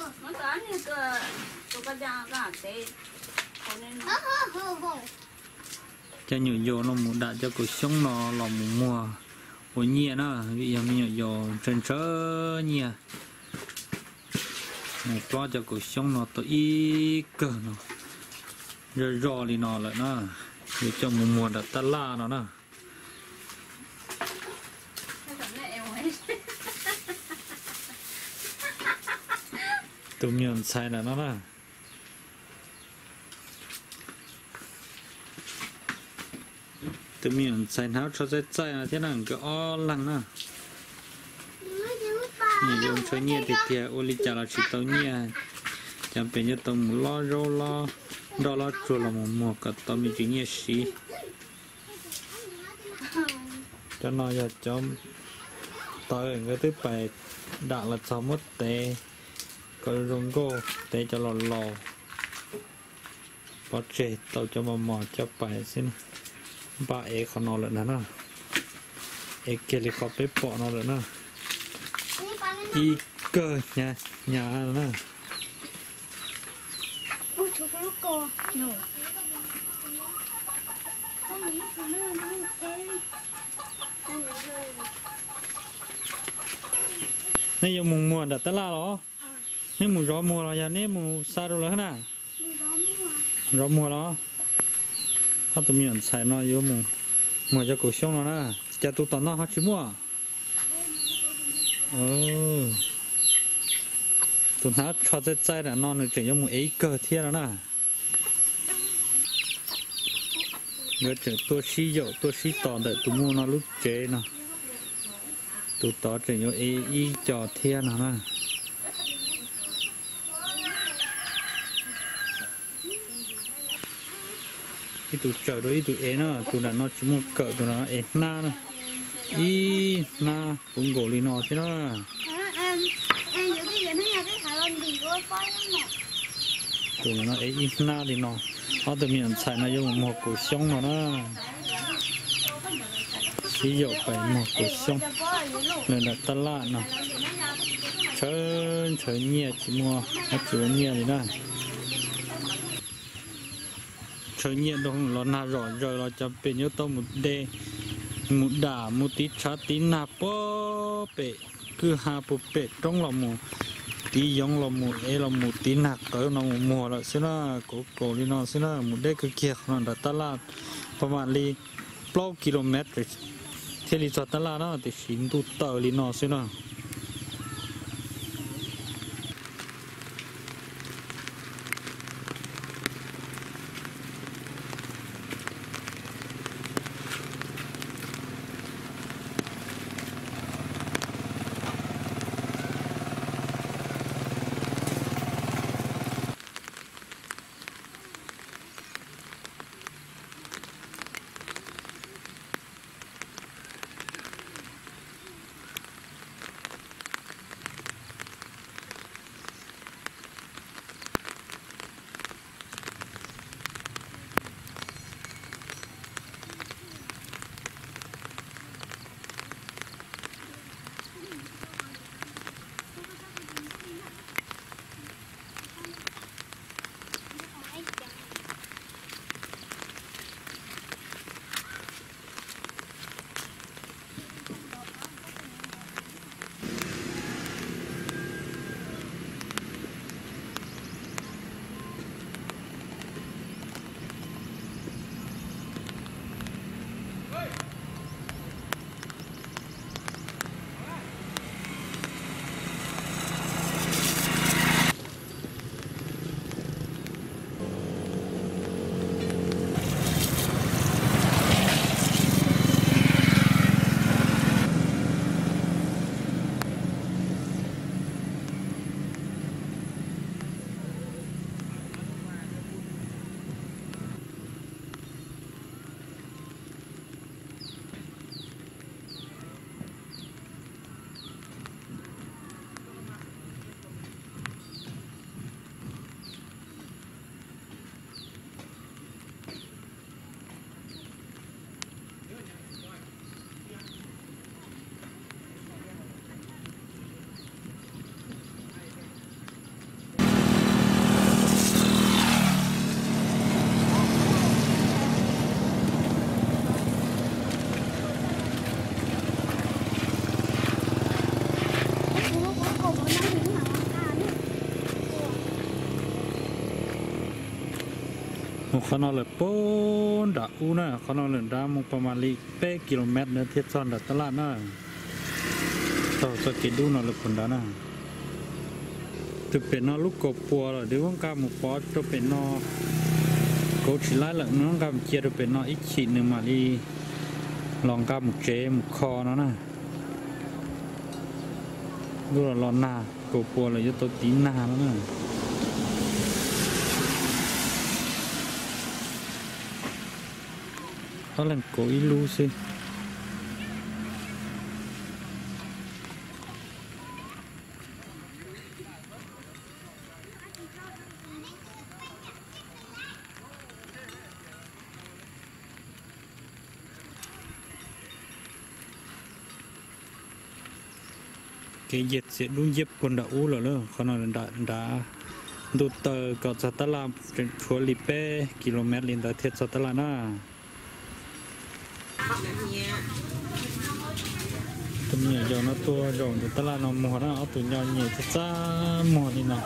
Cov nyuam yaus no mus dam cov kaum xyoob no los mus muag ua nyiaj na, vim yog me nyuam yaus ntshaw ntshaw nyiaj. Mus plob cov kaum xyoob no tau ib kawg no, zoj zoj li no lawm na, yuav coj mus muag nram tab laj no na. Tus me nyuam ntxhais ntawm no na, tus me nyuam ntxhais hnav tsho txaij txaij no thiab na, nkawd ob leeg na. Nws yuav ntshaw nyiaj tiag tiag, ua li cas los tsis tau nyiaj, cas pem yuav tau mus lob zaub lob nroj lob tsuag los mus muag kom tau me ntsis nyiaj siv. Cov no yog cov tawv nkawd twb pais dam los txog muab tev kom zoo nkauj, tev cov laus laus pov tseg tau cov mos mos coj pais xwb. Npaj ev qhov no lawm ntag na, ev kiag li qhov peb pom no lawm na, ib kawg hnyav hnyav na. Nej yuav mus muag nram tab laj los? Nej mus zov muag los yog neb mus xa rau lawv na? Zov muag los? Ob tug me nyuam ntxhais no yuav mus muag cov kaum xyoob no na. Cas tus tom no ho tsis muaj? Tus hnav tsho txaij txaij nram no nws tseem yuav mus ev ib kawg thiab no na. Nkawd tseem tuaj sib yaum tuaj sib tos ntawm tus muam no lub tsev no. Tus tod tseem yuav ev ib co thiab no na. Ib tug tsaws rau ib tug ev na, tus nram no tsis muaj kawm, tus nram no ev hnab na. Ib hnab puv nkaus li no thiab na. Tus nram no ev ib hnab li no. Ob tug me nyuam ntxhais no yuav mus muag kaum xyoob no na. Sib yaum pais muag kaum xyoob. Lawv nram tab laj no ntshaw ntshaw nyiaj tsis muaj dab tsi ua nyiaj li na. Ntshaw nyiaj rau los nag zom zaws los cov pem yuav tau mus de, mus dam mus tiv tshav tiv nag puag pem kwj ha puag pem roob los mus tiv yoov los mus ev los mus tiv nag qawv no mus muag lawm xwb na. Kaum kaum li no xwb na, mus deb kawg kiag qhov no nram tab laj, pab mam li plaub kilomev thiaj li txog tab laj na, tiam sis ntuj tawm li no xwb na. Qhov no lawm puag nram ub na, qhov no lawm nrad mus pas mam li peb kilomev ntawd thiaj txog nram tab laj na. Taug txoj kev dub no lawm puag nrad na. Tus pem no lub kaus puas lawm, nws nqa mus pov rau pem no, kauv tsis laib lawm, nws nqa mus cia rau pem no ib chim nws mam li los nqa mus tsev mus kho no na. Lub los los nag, kaus puas lawm yuav tau tiv nag no na. Ob leeg kauv ib lub xwb. Kev yaj txias dub nciab puag nram ub lawm, qhov no nram nrad ntuj taw kom txog tab laj tseem tshuav li peb kilomev li ntawd thiaj txog tab laj na. Tus me nyuam yaus no tuaj zaum ntawm tab laj no muag na, ob tug nyo nyem txaj txaj muag li no.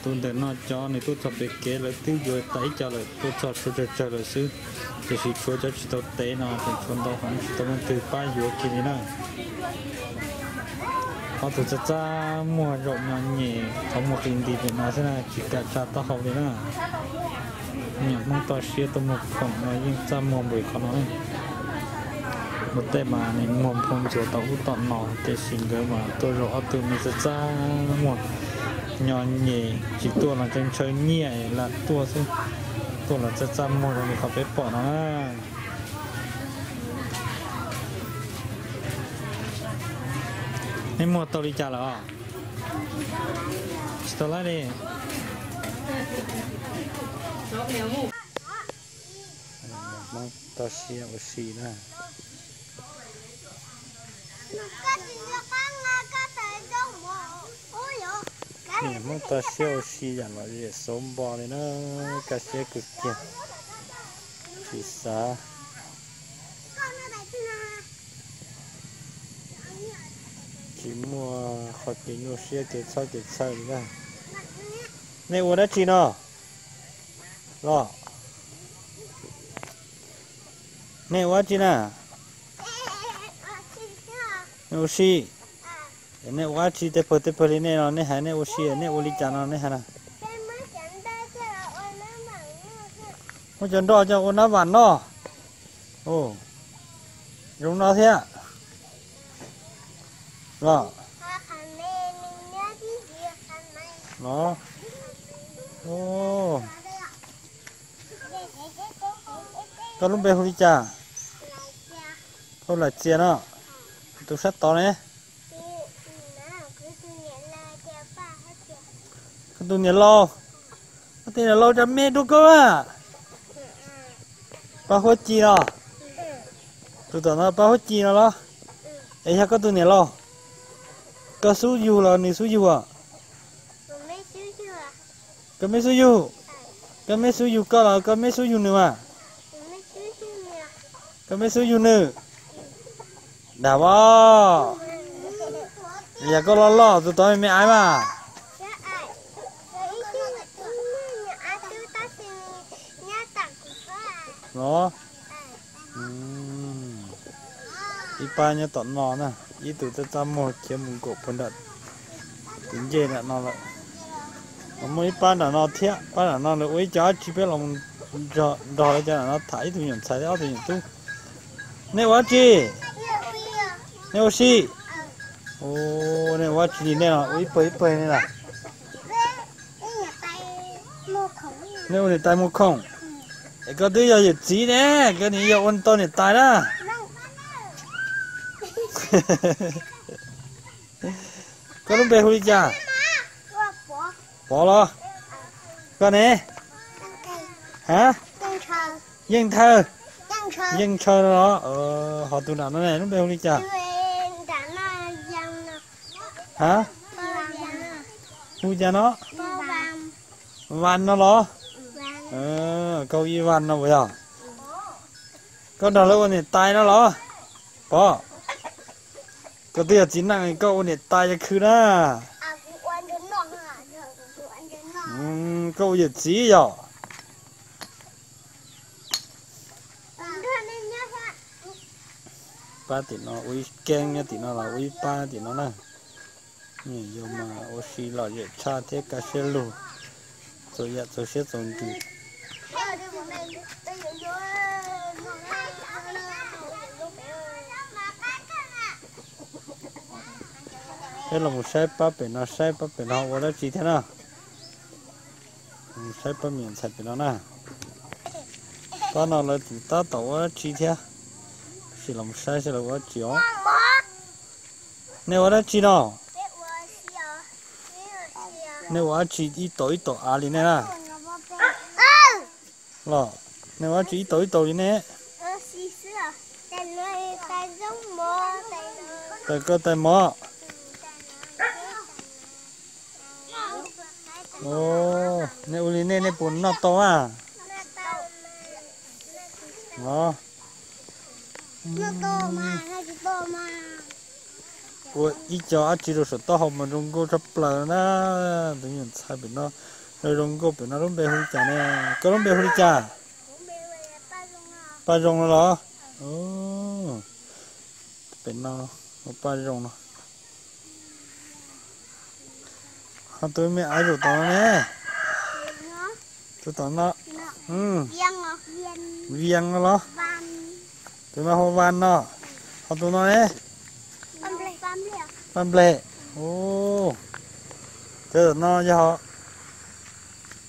Tus ntawm no cov nws tuaj txog pem kev lawv twb yuav tas ib co lawm, tuaj txog tshuav tsawg tsawg lawm xwb, tiam sis tshuav cov tsis tau tev no tseem tshuav ntau heev tsis tau leej twg pab yuav kiag li na. Ob tug txaj txaj muag zaum nyo nyem qhov muag qis nti pem no xwb na, tsis kam tsa taub hau li na. Me nyuam Hmoob toj siab tuaj muag khoom no yeej txaj muag npaum li qhov no ne. Ua ntej mas nws muag nphoo ntxuav tau ub tom no, tiam sis nkawd mas tuaj zaum ob tug me txaj txaj muag nyo nyem, tsis tuaj los ntshaw ntshaw nyiaj lam tuaj xwb, tuaj los txaj txaj muag zoo li qhov peb pom no na. Nej muag tau li cas lawm os? Tsis tau lawm li. Hmoob toj siab ua si na. Hmoob toj siab ua si yam lom zem xauv npo li na, kaj siab kawg kiag. Tsis xav, tsis muaj qhov kev nyuaj siab kev txhawj kev txhawj li na. Nej ua dab tsi no los? Nej ua dab tsi na? Nej ua si. Nej ua dab tsi tej pawg tej pawg li nej no, nej hais nej ua si, nej ua li cas no nej hais na? Muab cov nroj coj ua nab vam noj. Zoo no thiab los? Los. Koj lub npe hu li cas? Hu Lam Txias no. Tus sab tod ne? Koj tus niam laus. Koj tus niam laus cov me rau koj a? Pab Huab Ci no. Tus tom no Pab Huab Ci no los? Es yog koj tus niam laus? Koj xub yug los nws xub yug os? Koj me xub yug. Koj me xub yug koj los koj me xub yug nws mas? Koj me xub yug nws. Dag as, yog koj loj loj tus tod me me aiv mas. Los, ib pab nyob tom no na, ib tug txaj txaj muag khiav mus nkaum puag nram tus ncej nram no lawm. Muaj ib pab nram no thiab, pab nram no lawv ua ib co dab tsi peb los nrog lawv cov nram no tham, ib tug me nyuam ntxhais thiab ob tug me nyuam tub. Nej ua dab tsi? Nej ua si? Nej ua dab tsi li nej los ua ib pawg ib pawg li na? Nej ua niam tais muag khoom. Es koj twb yog yawm txiv ne, koj nim yog ua tau niam tais na. Koj lub npe hu li cas? Pov los? Koj ne? Ha? Yeej Ntshaw. Yeej Ntshaw no los? Ho tus nram no ne, lub npe hu li cas? Ha? Hu li cas no? Vas no los? Koj hu ib Vas no puas yog? Koj nrog lawv ua niam tais no los? Pov, koj twb yog txiv neej koj ua niam tais yog khwv na. Koj ua yawm txiv yom. Pab tim no ua ib keeb, nyob tim no los ua ib pab tim no na. Yog mas ua si lom zem tshaj thiab kaj siab lug, txaus yam txaus siab txaus ntsws. Peb los mus saib pab pem no, saib pab pem no ua dab tsi thiab na. Saib pab me nyuam ntxhais pem no na. Pab no lawv tseem tab tom ua dab tsi thiab. Sim los saib saib lawv ua dab tsi os. Nej ua dab tsi no? Nej ua dab tsi ib taus ib taus av li nej na? Los, nej ua dab tsi ib taus ib taus li nej? Tais koj tais mov. Nej ua li nej, nej puas noj tau a? Los, ua ib co dab tsi rau saum taub hau mas zoo nkauj tshaj plaws na. Tus me nyuam ntxhais pem no, zoo nkauj pem no lub npe hu li cas ne? Koj lub npe hu li cas? Paj Zoo no los? Pem no, Paj Zoo no. Ho tus me aiv zaum tod no ne? Tus tom no, Vias no los? Tus no hu Vas no. Ho tus no ne? Paj Nplej. Cov tom no yog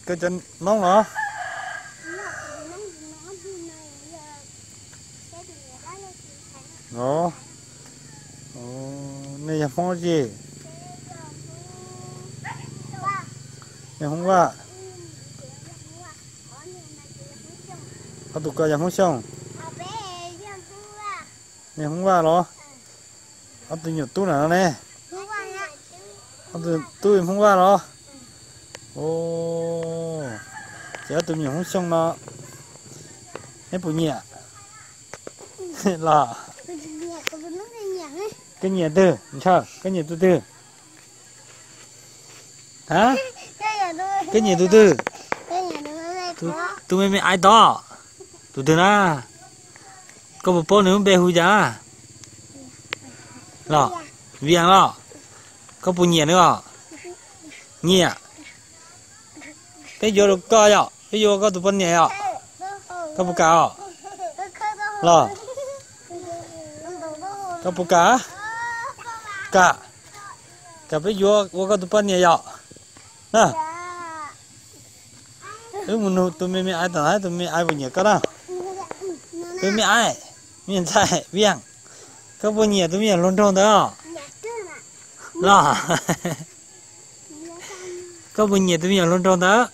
koj cov noob los? Os, nej yog Hmoob tsi? Nej Hmoob Vaj. Ob tug ko yog Hmoob Xyooj. Nej Hmoob Vaj los? Ob tug nyuam tub na no ne? Ob tug tub Hmoob Vaj los? Ces ob tug me nyuam Hmoob Xyooj no, neb puas nyiam los? Koj nyiam twg ntshaw, koj nyiam tus twg? Ha, koj nyiam tus twg? Tus me me aiv tod, tus twg na? Koj puas paub nws lub npe hu cas los? Vias los? Koj puas nyiam nws os? Nyiam. Peb yuav rau koj yom, peb yuav koj tus poj niam yom. Koj puas kam os? Los, koj puas kam? Kam. Kam peb yuav ua koj tus poj niam yom. Na, wb mus nug tus me me aiv tom no, tus me aiv puas nyiam koj na. Tus me aiv, me ntxhais Vias, koj puas nyiam tus me nyuam hluas nraug ntawd os? Los, koj puas nyiam tus me nyuam hluas nraug ntawd?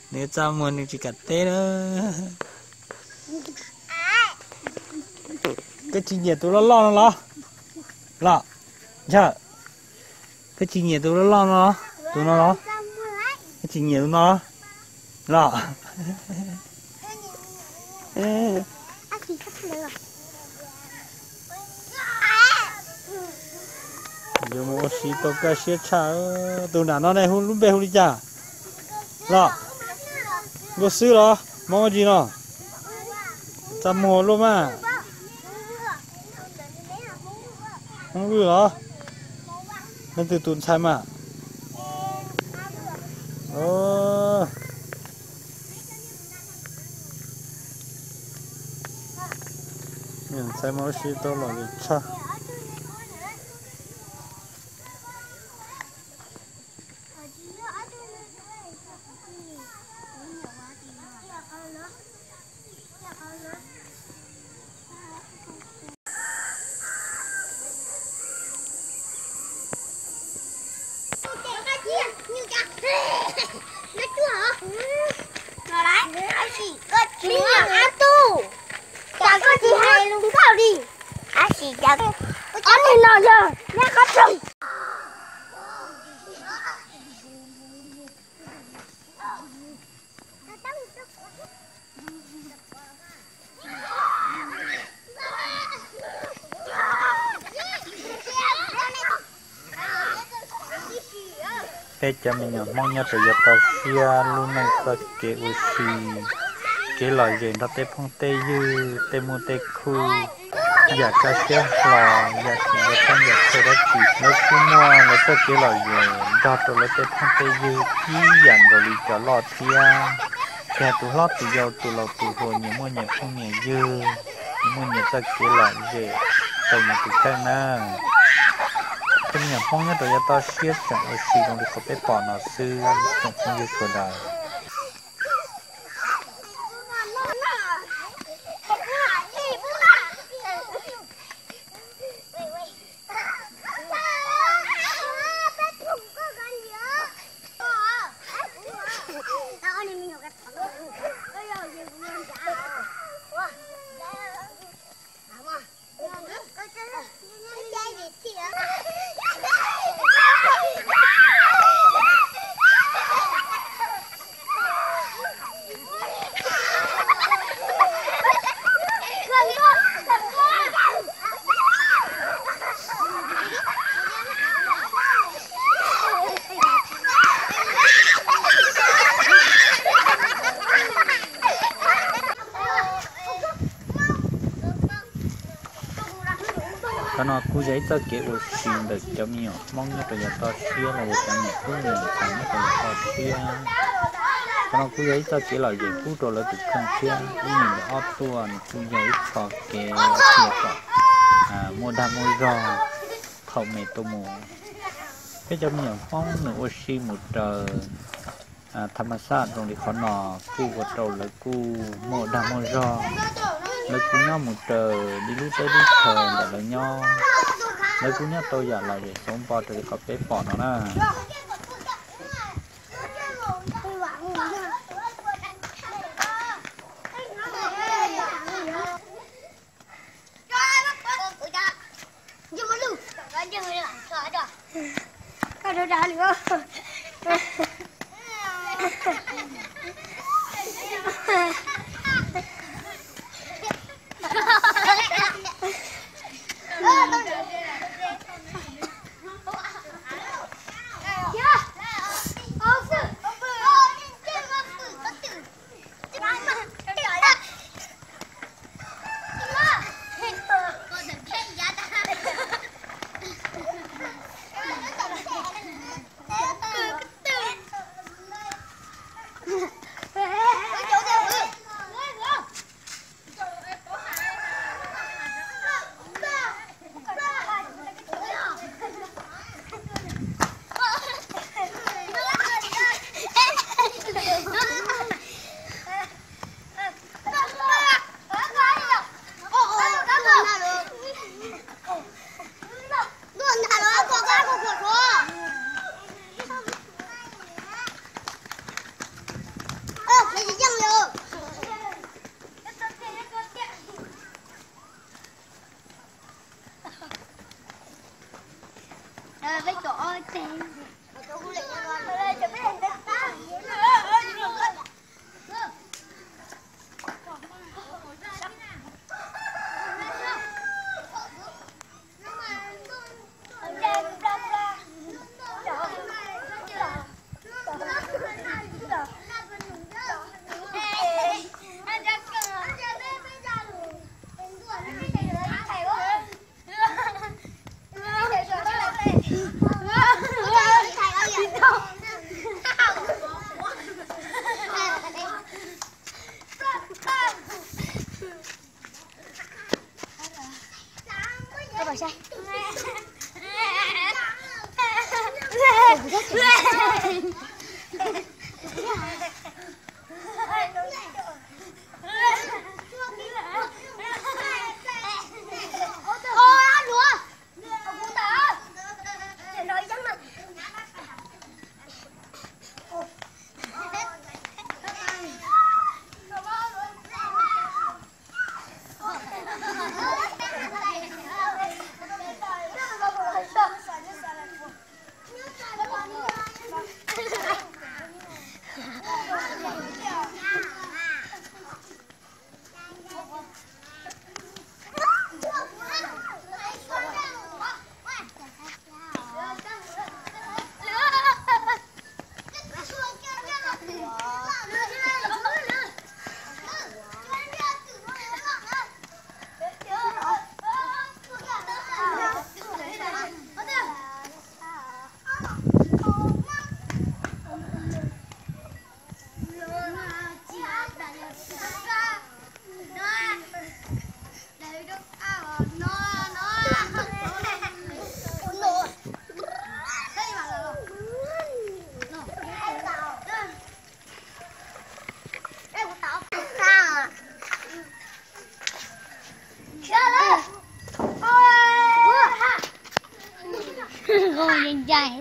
Nws txaj muag nws tsis kam teb na. Koj tsis nyiam tus loj loj no los? Los, ntshaw, koj tsis nyiam tus loj loj no los? Tus no los? Koj tsis nyiam tus no los? Yuav mus ua si tau kaj siab tshaj. Tus nram no ne, hu lub npe hu li cas los? Nkauj Xwb los? Hmoob dab tsi no? Txaj muag luaj mas. Hmoob Vwj los? Leej twg tus ntxhais mas? Ntxhais mas ua si tau lom zem tshaj. Cas koj tsis hais lus nkauj li? Ab sim cas ob niag no yog nyob qhov twg? Peb cov me nyuam Hmoob nyob rau yav toj siab lub neej txoj kev ua si, kev lom zem nrog tej phooj tej ywg, tej muaj tej khuj, yam kaj siab hlo, yam tsis yog pheej yam txhawj dab tsi, lawv kuj muaj lawv txoj kev lom zem nrog rau lawv tej phooj tej ywg ib yam nkaus li cov loj thiab. Tsis hais tus hlob tus yau, tus laus tus hluas, nyias muaj nyias phooj nyias ywg, nyias muaj nyias txoj kev lom zem rau nyias tus kheej na. Cov me nyuam Hmoob nyob rau yav toj siab tseem ua si zoo li qhov peb pom no xwb tsoom phooj ywg sawv daws. Qhov no kuj yog ib txoj kev ua si ntawm cov me nyuam Hmoob nyob rau yav toj siab los yog cov niam tub niam ntxhais nyob rau yav toj siab. Qhov no kuj yog ib txoj kev lom zem pub rau lawv tus kheej thiab. Ib nus ntawm ob tuaj nws kuj yog ib qho kev ua kom muaj dag muaj zog thaum me tuaj mus. Peb cov me nyuam Hmoob nws ua si mus raws tha ma xaj zoo li qhov no kuj ua rau lawv kuj muaj dag muaj zog. Lawv kuj nyob mus raws li lub teb lub chaw ntawm lawv nyob. Lawv kuj nyob tau yam lom zem xauv npo raws li qhov peb pom no na. Ncai ncai.